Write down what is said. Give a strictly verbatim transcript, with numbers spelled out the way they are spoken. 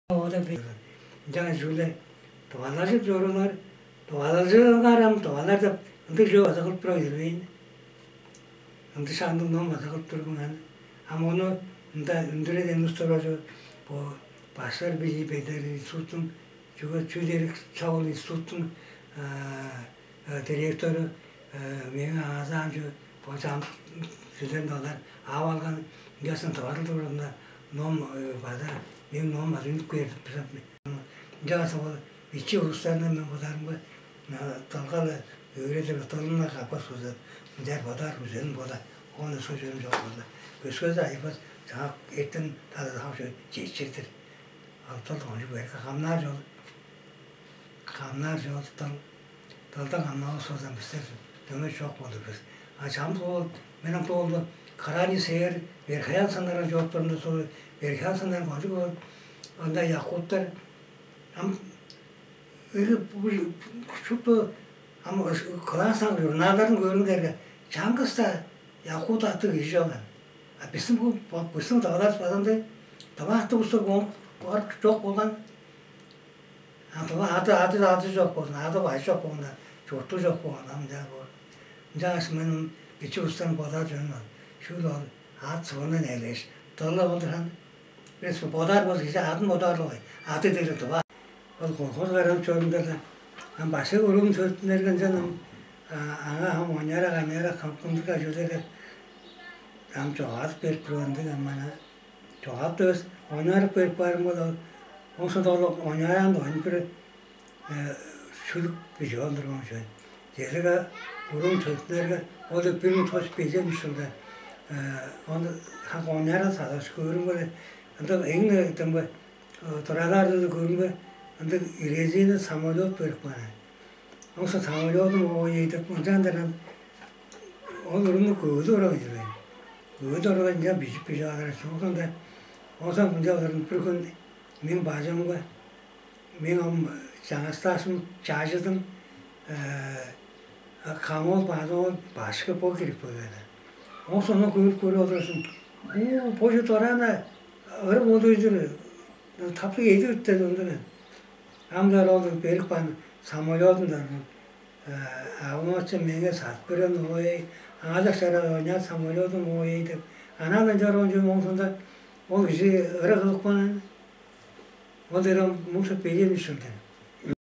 Ода бе. Ынчангаш чүгле тывалажып чоруңар, тывалажыңар ам, тывалар деп ындыг чүве база кылып тура бербейн. Ындыг шаандыг ном база кылып турган. Ам ону ында үндүрер ээн улустар бар чүве, бо башкылар бижи бедер институттуң, чүге чүү дээрик чогул институттуң директору мээң аазаан чүве, бо чамдык чүүлдерин олар ап алган. Ынчасын тывадыл турганда ном база мээң ном база үнүп кээр деп бижап мен. Ынчангаш ол бичии улустарны мен бодаарымга дылга-ла өөредир, дылын-на капкас болза, мынчаар бодаар күзелим бола, оон өске чүвем чок болду. Өскези айбас, чаак эртен тадыдыгак чүве чечир-дир. Ал дыл кончуг берге, хамнаар чол, хамнаар чол дыл, дылдан хамнаавыс болза, бистер дөмей чок болур бис. А чамдык ол, мен ам доолду караани сээр Верхоянсаннарга чоруп турумда, сол Верхоянсаннар кончуг ол, ында якуттар ам Ыгы шупту ам класстың журналдарын көрүңерге, чаңгыс-даа якут аттыг кижи чок аан. А бистиң бо бистиң тываларывыс база ындыг, тыва аттыг улустар боор чок болган. А тыва ады ады ады чок болган, ады бай чок болган, чурту чок болган, ам ынчаар боор. Ынчангаш мен бичии улустан бодаар чүвем ол. Шүүл ол ат сугундан ээлгеш, дылы болдурган. Бис бодаар болза, кижи адын бодаар-ла болгай. Ады дээрге тыва. Ол колхоз кайран чорунда-ла ам башкы уруум төрүттүнерге, ынчан ам аңаа ам оняра-каняра, кымдык ажылдайга ам чогаадып берип турган дег, ам ана чогаадып эвес, оняарып берип каарым ол. Ол ошондо ол оняраан оюн бир шүлүк бижип алдырган чүве. Чедиге уруум төрүттүнерге, ол бир муң тос чүс бежен үш чылда ону хак оняра садаш көөрүм боле, ында эң дымгы туралаардыды көрүнге ындыг резина самолет берип каан. Оңса самолетум ооей деп ынчаандардан ол урунну көөдү орап ийдирбейн. Көөдү орап ынчан бижип бижип алыр чугулганда, оңса мынча олурун бир хүн мээң бажымга мээң ам чаңгыстаашым чажыдым камол база ол башкы бо кирип келген. Оңса ону көрүп көрүп олурзун, бо чу дораана ырып олуй-дур, таптыг эдип үттен ындыг мен. Ам чор ол берип каан самолетундан авымачы меңээ садып берген ой, аажак чараа ойнаат самолетум ой деп. Анаа чор он чүве моңсунда ол кижи ыры кылып каан. Ол дээрге муң шуп бежен үш чылдыр.